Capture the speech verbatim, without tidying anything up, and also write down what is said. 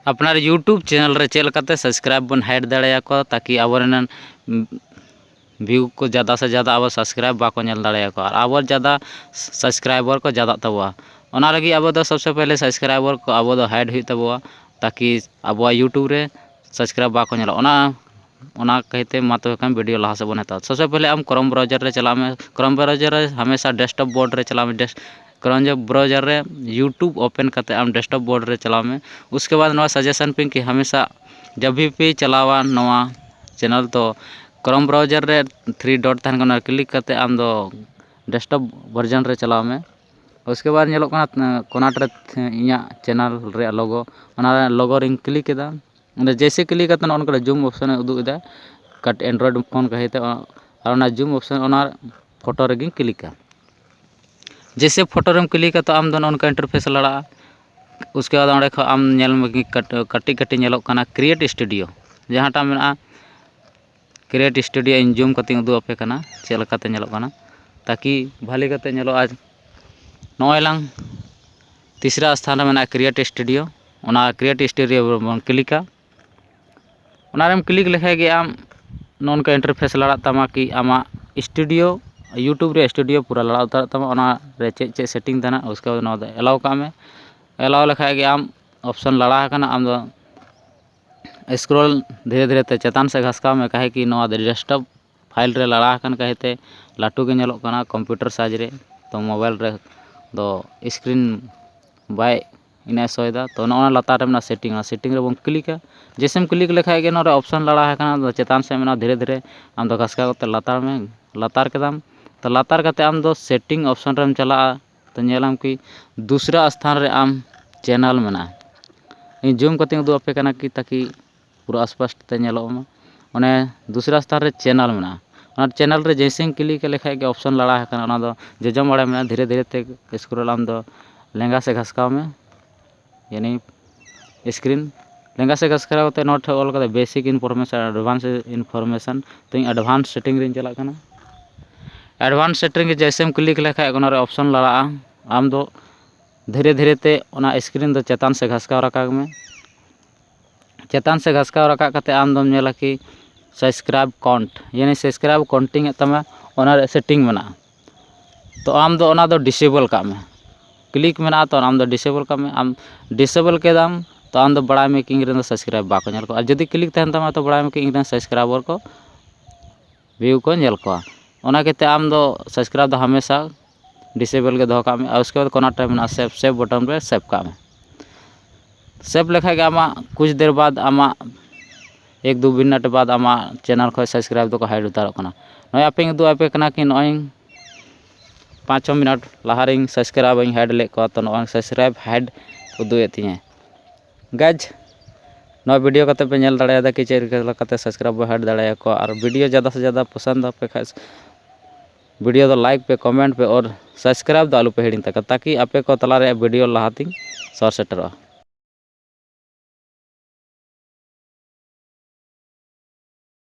ᱟᱯᱱᱟᱨ YouTube channel ᱨᱮ ᱪᱮᱫ ᱞᱮᱠᱟᱛᱮ ᱥᱟᱵᱥᱠᱨᱟᱭᱤᱵ ᱵᱚᱱ ᱦᱮᱰ ᱫᱟᱲᱮᱭᱟᱠᱚᱣᱟ, ᱛᱟᱠᱤ ᱟᱵᱚᱨᱮᱱ ᱵᱷᱤᱭᱩ ᱠᱚ ᱡᱟᱫᱟ ᱥᱮ ᱡᱟᱫᱟ ᱟᱵᱚ ᱥᱟᱵᱥᱠᱨᱟᱭᱤᱵ ᱵᱟᱠᱚ ᱧᱮᱞ ᱫᱟᱲᱮᱭᱟᱠᱚᱣᱟ ᱟᱨ ᱟᱵᱚ ᱡᱟᱫᱟ ᱥᱟᱵᱥᱠᱨᱟᱭᱵᱟᱨ ᱠᱚ ᱡᱟᱫᱟᱜ ᱛᱟᱵᱚᱣᱟ᱾ ᱚᱱᱟ ᱞᱟᱹᱜᱤᱫ ᱟᱵᱚ ᱫᱚ ᱥᱚᱵᱥᱮ ᱯᱮᱦᱞᱮ ᱥᱟᱵᱥᱠᱨᱟᱭᱵᱟᱨ ᱠᱚ ᱟᱵᱚ ᱫᱚ ᱦᱮᱰ ᱦᱩᱭᱩᱜ ᱛᱟᱵᱚᱣᱟ, ᱛᱟᱠᱤ ᱟᱵᱚᱣᱟᱜ YouTube ᱨᱮ ᱥᱟᱵᱥᱠᱨᱟᱭᱤᱵ ᱵᱟᱠᱚ ᱧᱮᱞᱚᱜ᱾ ᱚᱱᱟ ᱚᱱᱟ ᱠᱟᱹᱦᱤᱛᱮ ᱢᱟ ᱛᱚᱵᱮ ᱠᱷᱟᱱ ᱵᱷᱤᱰᱤᱭᱳ ᱞᱟᱦᱟ ᱥᱮᱫ ᱵᱚᱱ ᱦᱟᱛᱟᱣᱟ᱾ ᱥᱚᱵᱥᱮ ᱯᱮᱦᱞᱮ ᱟᱢ ᱠᱨᱳᱢ ᱵᱨᱟᱣᱡᱟᱨ ᱨᱮ ᱪᱟᱞᱟᱜ ᱢᱮ᱾ ᱠᱨᱳᱢ ᱵᱨᱟᱣᱡᱟᱨ ᱨᱮ ᱦᱟᱢᱮᱥᱟ ᱰᱮᱥᱠᱴᱚᱯ ᱵᱳᱨᱰ ᱨᱮ ᱪᱟᱞᱟᱜ ᱢᱮ᱾ ᱰᱮᱥ ᱠᱨᱳᱢ ᱵᱨᱟᱣᱡᱟᱨ ᱨᱮ YouTube ᱳᱯᱮᱱ ᱠᱟᱛᱮ ᱟᱢ ᱰᱮᱥᱠᱴᱚᱯ ᱵᱳᱨᱰ ᱨᱮ ᱪᱟᱞᱟᱣ ᱢᱮ᱾ ᱩᱥᱠᱮ ᱵᱟᱫ ᱱᱚᱣᱟ ᱥᱟᱡᱮᱥᱚᱱ ᱯᱤᱧ ᱠᱤ ᱦᱟᱢᱮᱥᱟ ᱡᱟᱵ ᱵᱷᱤ ᱯᱮ ᱪᱟᱞᱟᱣᱟ ᱱᱚᱣᱟ ᱪᱮᱱᱮᱞ, ᱛᱚ ᱠᱨᱳᱢ ᱵᱨᱟᱣᱡᱟᱨ ᱨᱮ ᱛᱷᱨᱤ ᱰᱚᱴ ᱛᱟᱦᱮᱱ ᱠᱟᱱᱟ, ᱠᱞᱤᱠ ᱠᱟᱛᱮ ᱟᱢ ᱫᱚ ᱰᱮᱥᱠᱴᱚᱯ ᱵᱷᱟᱨᱡᱚᱱ ᱨᱮ ᱪᱟᱞᱟᱣ ᱢᱮ᱾ ᱩᱥᱠᱮ ᱵᱟᱫ ᱧᱮᱞᱚᱜ ᱠᱟᱱᱟ ᱠᱚᱨᱱᱟᱨ ᱨᱮ ᱤᱧᱟᱹᱜ ᱪᱮᱱᱮᱞ ᱨᱮᱭᱟᱜ ᱞᱳᱜᱳ, ᱚᱱᱟ ᱞᱳᱜᱳ ᱨᱤᱧ ᱠᱞᱤᱠ ᱠᱮᱫᱟ᱾ ᱚᱸᱰᱮ ᱡᱮᱭᱥᱮ ᱠᱞᱤᱠ ᱠᱟᱛᱮ ᱱᱚᱜᱼᱚ ᱱᱚᱝᱠᱟ ᱡᱩᱢ ᱚᱯᱥᱚᱱᱮ ᱩᱫᱩᱜ ᱮᱫᱟ, ᱠᱟᱴ ᱮᱱᱰᱨᱚᱭᱮᱰ ᱯᱷᱳᱱ ᱠᱟᱹᱦᱤᱛᱮ, ᱟᱨ ᱚᱱᱟ ᱡᱩᱢ ᱚᱯᱥᱚᱱ ᱚᱱᱟ ᱯᱷᱳᱴᱳ ᱨᱮᱜᱮᱧ ᱠᱞᱤᱠᱟ᱾ ᱡᱮᱭᱥᱮ ᱯᱷᱳᱴᱳ ᱨᱮᱢ ᱠᱞᱤᱠᱟ ᱛᱚ ᱟᱢ ᱫᱚ ᱱᱚᱜᱼᱚ ᱱᱚᱝᱠᱟ ᱤᱱᱴᱟᱨᱯᱷᱮᱥ ᱞᱟᱲᱟᱜᱼᱟ᱾ ᱩᱥᱠᱮ ᱵᱟᱫ ᱚᱸᱰᱮ ᱠᱷᱚᱱ ᱟᱢ ᱧᱮᱞ ᱢᱮ ᱠᱟᱹᱴᱤᱡ ᱠᱟᱹᱴᱤᱡ ᱧᱮᱞᱚᱜ ᱠᱟᱱᱟ ᱠᱨᱤᱭᱮᱴ ᱥᱴᱩᱰᱤᱭᱳ, ᱡᱟᱦᱟᱸᱴᱟᱜ ᱢᱮᱱᱟᱜᱼᱟ ᱠᱨᱤᱭᱮᱴ ᱥᱴᱩᱰᱤᱭᱳ᱾ ᱤᱧ ᱡᱩᱢ ᱠᱟᱛᱮᱧ ᱩᱫᱩᱜ ᱟᱯᱮ ᱠᱟᱱᱟ ᱪᱮᱫ ᱞᱮᱠᱟᱛᱮ ᱧᱮᱞᱚᱜ ᱠᱟᱱᱟ, ᱛᱟᱠᱤ ᱵᱷᱟᱞᱮ ᱠᱟᱛᱮ ᱧᱮᱞᱚᱜᱼᱟ᱾ ᱱᱚᱜᱼᱚᱭ ᱞᱟᱝ ᱛᱤᱥᱨᱟ ᱥᱛᱷᱟᱱ ᱨᱮ ᱢᱮᱱᱟᱜᱼᱟ ᱠᱨᱤᱭᱮᱴ ᱥᱴᱩᱰᱤᱭᱳ᱾ ᱚᱱᱟ ᱠᱨᱤᱭᱮᱴ ᱥᱴᱩᱰᱤᱭᱳ ᱨᱮᱵᱚᱱ ᱠᱞᱤᱠᱟ᱾ ᱚᱱᱟᱨᱮᱢ ᱠᱞᱤᱠ ᱞᱮᱠᱷᱟᱡ ᱜᱮ ᱟᱢ ᱱᱚᱜᱼᱚ ᱱᱚᱝᱠᱟ ᱤᱱᱴᱟᱨᱯᱷᱮᱥ ᱞᱟᱲᱟᱜ ᱛᱟᱢᱟ ᱠᱤ ᱟᱢᱟᱜ ᱥᱴᱩᱰᱤᱭᱳ, YouTube ᱨᱮ ᱥᱴᱩᱰᱤᱭᱳ ᱯᱩᱨᱟᱹ ᱞᱟᱲᱟ ᱩᱛᱟᱹᱨᱚᱜ ᱛᱟᱢᱟ᱾ ᱚᱱᱟ ᱨᱮ ᱪᱮᱫ ᱪᱮᱫ ᱥᱮᱴᱤᱝ ᱛᱟᱦᱮᱱᱟ, ᱩᱥᱠᱮ ᱵᱟᱫ ᱱᱚᱣᱟ ᱫᱚ ᱮᱞᱟᱣ ᱠᱟᱜ ᱢᱮ᱾ ᱮᱞᱟᱣ ᱞᱮᱠᱷᱟᱡ ᱜᱮ ᱟᱢ ᱚᱯᱥᱚᱱ ᱞᱟᱲᱟ ᱟᱠᱟᱱᱟ᱾ ᱟᱢ ᱫᱚ ᱥᱠᱨᱚᱞ ᱫᱷᱤᱨᱮ ᱫᱷᱤᱨᱮ ᱛᱮ ᱪᱮᱛᱟᱱ ᱥᱮᱫ ᱜᱷᱟᱥᱠᱟᱣ ᱢᱮ, ᱠᱟᱦᱮ ᱠᱤ ᱱᱚᱣᱟ ᱫᱚ ᱰᱮᱥᱠᱴᱚᱯ ᱯᱷᱟᱭᱤᱞ ᱨᱮ ᱞᱟᱲᱟ ᱟᱠᱟᱱ ᱠᱟᱦᱮ ᱛᱮ ᱞᱟᱹᱴᱩ ᱜᱮ ᱧᱮᱞᱚᱜ ᱠᱟᱱᱟ ᱠᱚᱢᱯᱤᱭᱩᱴᱟᱨ ᱥᱟᱭᱤᱡᱽ ᱨᱮ᱾ ᱛᱚ ᱢᱳᱵᱟᱭᱤᱞ ᱨᱮ ᱫᱚ ᱥᱠᱨᱤᱱ ᱵᱟᱭ ᱤᱱᱟᱹ ᱥᱳᱭ ᱫᱟ᱾ ᱛᱚ ᱱᱚᱜᱼᱚ ᱱᱟ ᱞᱟᱛᱟᱨ ᱨᱮ ᱢᱮᱱᱟᱜᱼᱟ ᱥᱮᱴᱤᱝ, ᱚᱱᱟ ᱥᱮᱴᱤᱝ ᱨᱮᱵᱚᱱ ᱠᱞᱤᱠᱟ᱾ ᱡᱮᱭᱥᱮᱢ ᱠᱞᱤᱠ ᱞᱮᱠᱷᱟᱡ ᱜᱮ ᱱᱚᱰᱮ ᱚᱯᱥᱚᱱ ᱞᱟᱲᱟ ᱟᱠᱟᱱᱟ, ᱟᱫᱚ ᱪᱮᱛᱟᱱ ᱥᱮᱫ ᱢᱮᱱᱟᱜᱼᱟ, ᱫᱷᱤᱨᱮ ᱫᱷᱤᱨᱮ ᱟᱢ ᱫᱚ ᱜᱷᱟᱥᱠᱟᱣ ᱠᱟᱛᱮ ᱞᱟᱛᱟᱨ ᱢᱮ, ᱞᱟᱛᱟᱨ ᱠᱮᱫᱟᱢ᱾ ᱛᱚ ᱞᱟᱛᱟᱨ ᱠᱟᱛᱮ ᱟᱢ ᱫᱚ ᱥᱮᱴᱤᱝ ᱚᱯᱥᱚᱱ ᱨᱮᱢ ᱪᱟᱞᱟᱜᱼᱟ᱾ ᱛᱚ ᱧᱮᱞᱟᱢ ᱠᱤ ᱫᱩᱥᱨᱟ ᱥᱛᱷᱟᱱ ᱨᱮ ᱟᱢ ᱪᱮᱱᱮᱞ ᱢᱮᱱᱟᱜᱼᱟ᱾ ᱤᱧ ᱡᱩᱢ ᱠᱟᱛᱮᱧ ᱩᱫᱩᱜ ᱟᱯᱮ ᱠᱟᱱᱟ ᱠᱤ ᱛᱟᱠᱤ ᱯᱩᱨᱟᱹ ᱟᱥᱯᱟᱥ ᱛᱮ ᱧᱮᱞᱚᱜ ᱢᱟ᱾ ᱚᱱᱮ ᱫᱩᱥᱨᱟ ᱥᱛᱷᱟᱱ ᱨᱮ ᱪᱮᱱᱮᱞ ᱢᱮᱱᱟᱜᱼᱟ᱾ ᱚᱱᱟ ᱪᱮᱱᱮᱞ ᱨᱮ ᱡᱮᱭᱥᱮᱧ ᱠᱞᱤᱠ ᱞᱮᱠᱷᱟᱡ ᱜᱮ ᱚᱯᱥᱚᱱ ᱞᱟᱲᱟ ᱟᱠᱟᱱᱟ, ᱚᱱᱟ ᱫᱚ ᱡᱚᱡᱚᱢ ᱵᱟᱲᱟᱭ ᱢᱮᱱᱟᱜᱼᱟ᱾ ᱫᱷᱤᱨᱮ ᱫᱷᱤᱨᱮ ᱛᱮ ᱥᱠᱨᱚᱞ ᱟᱢ ᱫᱚ ᱞᱮᱸᱜᱟ ᱥᱮᱫ ᱜᱷᱟᱥᱠᱟᱣ ᱢᱮ, ᱭᱟᱱᱤ ᱥᱠᱨᱤᱱ ᱞᱮᱸᱜᱟ ᱥᱮᱫ ᱜᱷᱟᱥᱠᱟᱣ ᱠᱟᱛᱮ ᱱᱚᱰᱮ ᱴᱷᱮᱱ ᱚᱞ ᱠᱟᱛᱮ ᱵᱮᱥᱤᱠ ᱤᱱᱯᱷᱚᱨᱢᱮᱥᱚᱱ, ᱮᱰᱵᱷᱟᱱᱥ ᱤᱱᱯᱷᱚᱨᱢᱮᱥᱚᱱ᱾ ᱛᱚ ᱤᱧ ᱮᱰᱵᱷᱟᱱᱥ ᱥᱮᱴᱤᱝ ᱨᱤᱧ ᱪᱟᱞᱟᱜ ᱠᱟᱱᱟ᱾ ᱮᱰᱵᱷᱟᱱᱥ ᱥᱮᱴᱤᱝ ᱨᱮ ᱡᱮᱭᱥᱮᱢ ᱠᱞᱤᱠ ᱞᱮᱠᱷᱟᱡ ᱚᱱᱟ ᱨᱮ ᱚᱯᱥᱚᱱ ᱞᱟᱲᱟᱜᱼᱟ᱾ ᱟᱢ ᱫᱚ ᱫᱷᱤᱨᱮ ᱫᱷᱤᱨᱮ ᱛᱮ ᱚᱱᱟ ᱥᱠᱨᱤᱱ ᱫᱚ ᱪᱮᱛᱟᱱ ᱥᱮᱫ ᱜᱷᱟᱥᱠᱟᱣ ᱨᱟᱠᱟᱵ ᱢᱮ᱾ ᱪᱮᱛᱟᱱ ᱥᱮᱫ ᱜᱷᱟᱥᱠᱟᱣ ᱨᱟᱠᱟᱵ ᱠᱟᱛᱮ ᱟᱢ ᱫᱚᱢ ᱧᱮᱞᱟ ᱠᱤ subscribe count, ᱭᱟᱱᱤ subscribe counting ᱮᱫ ᱛᱟᱢᱟ, ᱚᱱᱟ ᱨᱮ setting ᱢᱮᱱᱟᱜᱼᱟ᱾ ᱛᱚ ᱟᱢ ᱫᱚ ᱚᱱᱟ ᱫᱚ disable ᱠᱟᱜ ᱢᱮ᱾ click ᱢᱮᱱᱟᱜᱼᱟ, ᱛᱚ ᱟᱢ ᱫᱚ disable ᱠᱟᱜ ᱢᱮ᱾ ᱟᱢ disable ᱠᱮᱫᱟᱢ, ᱛᱚ ᱟᱢ ᱫᱚ ᱵᱟᱲᱟᱭ ᱢᱮ ᱠᱤ ᱤᱧ ᱨᱮᱱ ᱫᱚ subscribe ᱵᱟᱠᱚ ᱧᱮᱞ ᱠᱚᱣᱟ᱾ ᱟᱨ ᱡᱩᱫᱤ click ᱛᱟᱦᱮᱱ ᱛᱟᱢᱟ, ᱛᱚ ᱵᱟᱲᱟᱭ ᱢᱮ ᱠᱤ ᱤᱧ ᱨᱮᱱ subscriber ᱠᱚ, view ᱠᱚ ᱧᱮᱞ ᱠᱚᱣᱟ᱾ ᱚᱱᱟ ᱠᱷᱟᱹᱛᱤᱨ ᱟᱢ ᱫᱚ subscribe ᱫᱚ ᱦᱟᱢᱮᱥᱟ disable ᱜᱮ ᱫᱚᱦᱚ ᱠᱟᱜ ᱢᱮ᱾ ᱟᱨ ᱩᱥᱠᱮ ᱵᱟᱫ ᱠᱚᱨᱱᱟᱨ ᱴᱷᱮᱱ ᱢᱮᱱᱟᱜᱼᱟ save, save button ᱨᱮ save ᱠᱟᱜ ᱢᱮ᱾ save ᱞᱮᱠᱷᱟᱡ ᱜᱮ ᱟᱢᱟᱜ ᱠᱩᱪ ᱫᱮᱨ ᱵᱟᱫ, ᱟᱢᱟᱜ ᱮᱠ ᱫᱩ ᱢᱤᱱᱤᱴ ᱵᱟᱫ ᱟᱢᱟᱜ channel ᱠᱷᱚᱱ subscribe ᱫᱚᱠᱚ hide ᱩᱛᱟᱹᱨᱚᱜ ᱠᱟᱱᱟ᱾ ᱱᱚᱜᱼᱚᱭ ᱟᱯᱮᱧ ᱩᱫᱩᱜ ᱟᱯᱮ ᱠᱟᱱᱟ ᱠᱤ ᱱᱚᱜᱼᱚᱭ ᱯᱟᱸᱪ ᱪᱷᱚ ᱢᱤᱱᱤᱴ ᱞᱟᱦᱟ ᱨᱮᱧ subscribe ᱤᱧ hide ᱞᱮᱫ ᱠᱚᱣᱟ, ᱛᱚ ᱱᱚᱜᱼᱚᱭ subscribe hide ᱩᱫᱩᱜ ᱮᱫ ᱛᱤᱧᱟᱹ᱾ guys, ᱱᱚᱣᱟ video ᱠᱟᱛᱮ ᱯᱮ ᱧᱮᱞ ᱫᱟᱲᱮᱭᱟᱫᱟ ᱠᱤ ᱪᱮᱫ ᱞᱮᱠᱟᱛᱮ subscribe ᱵᱚ hide ᱫᱟᱲᱮᱭᱟᱠᱚᱣᱟ᱾ ᱟᱨ video ᱡᱟᱫᱟ ᱥᱮ ᱡᱟᱫᱟ ᱯᱚᱥᱚᱸᱫ ᱟᱯᱮ ᱠᱷᱟᱡ video ᱫᱚ like ᱯᱮ, comment ᱯᱮ ᱟᱨ subscribe ᱫᱚ ᱟᱞᱚ ᱯᱮ ᱦᱤᱲᱤᱧ ᱛᱟᱠᱚᱣᱟ, ᱛᱟᱠᱤ ᱟᱯᱮ ᱠᱚ ᱛᱟᱞᱟ ᱨᱮ video ᱞᱟᱦᱟᱛᱤᱧ ᱥᱚᱦᱚᱨ ᱥᱮᱴᱮᱨᱚᱜᱼᱟ᱾